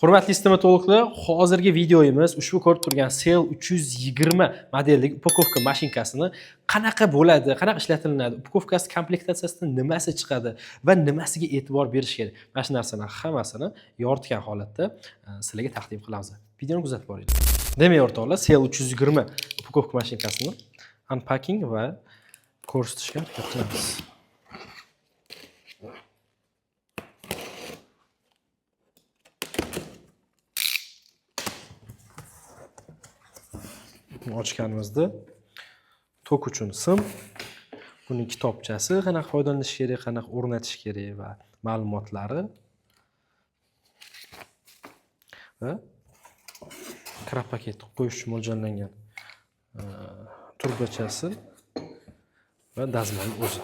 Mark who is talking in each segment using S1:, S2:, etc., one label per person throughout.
S1: Hurmatli stomatologlar, hozirgi videoyimiz ushbu ko'rib turgan Sel 320 modeldagi упаковка mashinkasini qanaqa bo'ladi, qanaqa ishlatilinadi, упаковка si komplektatsiyasidan nimasi chiqadi va nimasiga e'tibor berish kerak. Mana shu narsalarni hammasini yoritgan holatda sizlarga taqdim qilamiz. Videoni kuzatib boringlar. Demak, o'rtoqlar, Sel 320 упаковка mashinkasini unpacking va ko'rsatishga harakat qilamiz. Buni ochganimizda tok uchun sim, buning kitobchasi, qanaqa foydalanish kerak, qanaqa o'rnatish kerak va ma'lumotlari va kraft paket qo'yish uchun mo'ljallangan turbachasi va dazmolni o'zi.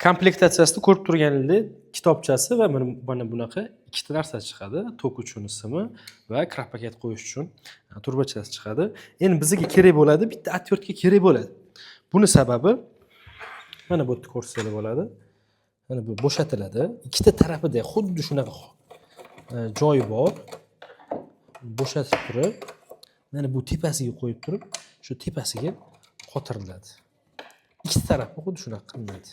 S1: Komplektatsiyasida ko'rib turganingizdek kitobchasi va mana bunaqa ikkita narsa chiqadi. Tok uchun simi va kraft paket qo'yish uchun turbachasi chiqadi. Endi bizga kerak bo'ladi, bitta отвертка kerak bo'ladi. Buni sababi mana bu yerda ko'rsanglar bo'ladi. Mana bu bo'shatiladi. Ikkita tarafida xuddi shunaqa joyi bor. Bo'shatib turib, mana bu tepasiga qo'yib turib, shu tepasiga qotiriladi. Ikkita tarafi xuddi shunaqa qilinadi.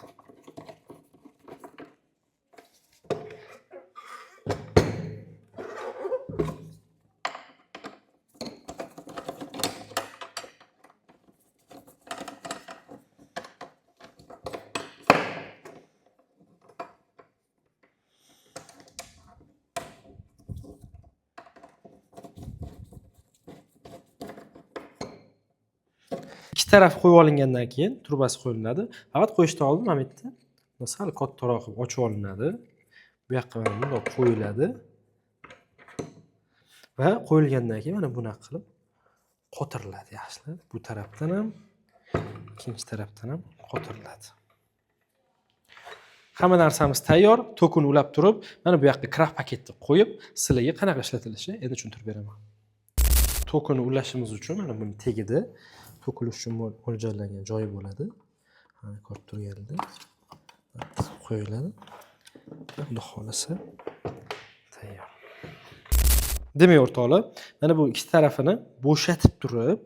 S1: Ikki taraf qo'yib olingandan keyin trubasi qo'yiladi. Faqat qo'yishdan oldin mana bu yerda sal kattaroq qilib ochib olinadi. Bu yoqqa mana bundoq qo'yiladi. Va qo'yilgandan keyin mana bunaqa qilib qotiriladi yaxshilab. Bu tarafdan ham, ikkinchi tarafdan ham qotiriladi. Hamma narsamiz tayyor. Tokini ulab turib, mana bu yoqqa kraft paketni qo'yib, sizlarga qanaqa ishlatilishi endi tushuntirib beraman. Tokini ulashimiz uchun mana buni tagida to'kilish uchun mo'ljallangan joyi bo'ladi. Mana ko'rib turganingizda qo'yiladi. Xudo xohlasa tayyor. Demak, o'rtoqlar, mana bu ikki tarafini bo'shatib turib,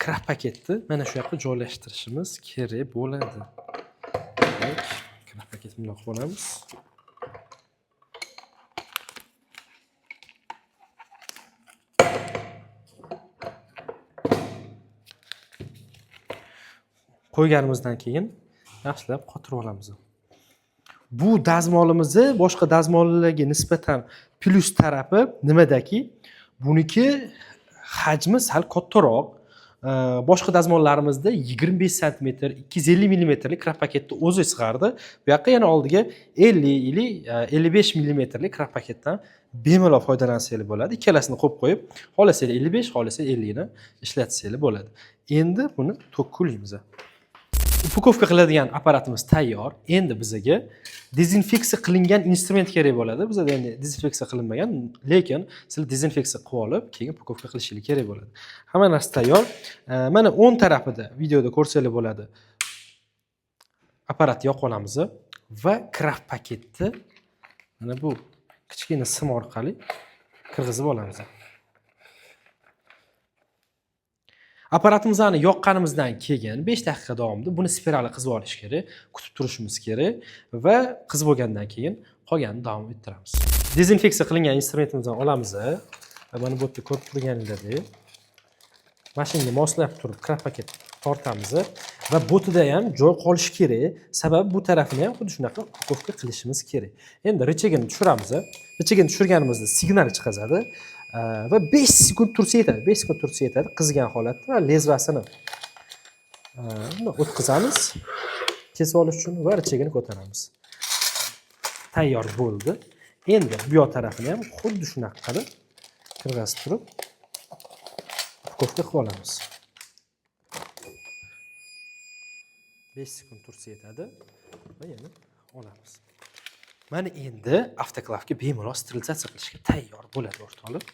S1: kraft paketni mana shu yoqqa joylashtirishimiz kerak bo'ladi. Demak, kraft paketni bundoq qo'yamiz. Qo'yganimizdan keyin yaxshilab qotirib olamiz. Bu dazmolimizni boshqa dazmollarga nisbatan plyus tarafi nimadaki, buniki hajmi sal kattaroq. Boshqa dazmollarimizda 25 santimetr, 250 millimetrlik kraft paketni o'zi sig'ardi. Bu yoqqa yana oldiga 50 ili 55 millimetrlik kraft paketdan bemalol foydalansanglar bo'ladi. Ikkalasini qo'yib qo'yib, xohlasanglar 55, xohlasanglar 50 ni ishlatsanglar bo'ladi. Endi buni tokka ulaymiz. Упаковка qiladigan apparatimiz tayyor. Endi bizaga dezinfeksiya qilingan instrument kerak bo'ladi. Bizada endi dezinfeksiya qilinmagan, lekin sizlar dezinfeksiya qilib olib, keyin упаковка qilishingiz kerak bo'ladi. Hamma narsa tayyor. Mana o'ng tarafida videoda ko'rsanglar bo'ladi. Apparatni yoqib olamiz va kraft paketni mana bu kichkina sim orqali kirgizib olamiz. Apparatimizni yoqqanimizdan keyin 5 daqiqa davomida buni spirali qizib olish kerak, kutib turishimiz kerak va qizib bo'lgandan keyin qolganini davom ettiramiz. Dezinfeksiya qilingan instrumentimizdan olamiz va mana bu yerda ko'rib turganingizdek mashinga moslab turib kraft paket tortamiz va botida ham joy qolishi kerak. Sababi bu tarafini ham xuddi shunaqa упаковка qilishimiz kerak. Endi richagini tushiramiz. Richagini tushirganimizda signal chiqazadi. Va 5 sekund tursa yetadi. 5 sekund tursa yetadi qizigan holatda va lezvasini bundoq o'tkazamiz kesib olish uchun va richagini ko'taramiz. Tayyor bo'ldi. Endi bu yoq tarafini ham xuddi shunaqa qilib kirg'azib turib упаковка qilib olamiz. 5 sekund tursa yetadi va yana olamiz. Mana endi avtoklavga bemalol sterilizatsiya qilishga tayyor bo'ladi o'rtoqlar.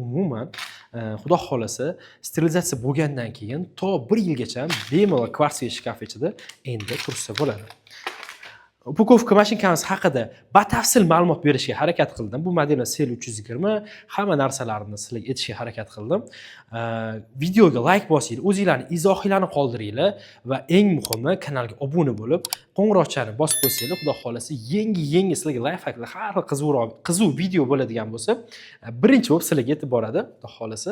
S1: Umuman, xudo xohlasa sterilizatsiya bo'lgandan keyin to 1 yilgacha bemalol kvartsli shkaf ichida endi tursa bo'ladi. Упаковка mashinkamiz haqida batafsil ma'lumot berishga harakat qildim. Bu modelni Sel 320, hamma narsalarni sizlarga aytishga harakat qildim. Videoga layk bosinglar, o'zinglarni izohinglarni qoldiringlar va eng muhimi, kanalga obuna bo'lib, qo'ng'iroqchani bosib qo'ysanglar, xudo xohlasa, yangi yangi sizlarga лайфхак lar, har xil qiziqroq, qiziq video bo'ladigan bo'lsa, birinchi bo'lib sizlarga yetib boradi, xudo xohlasa.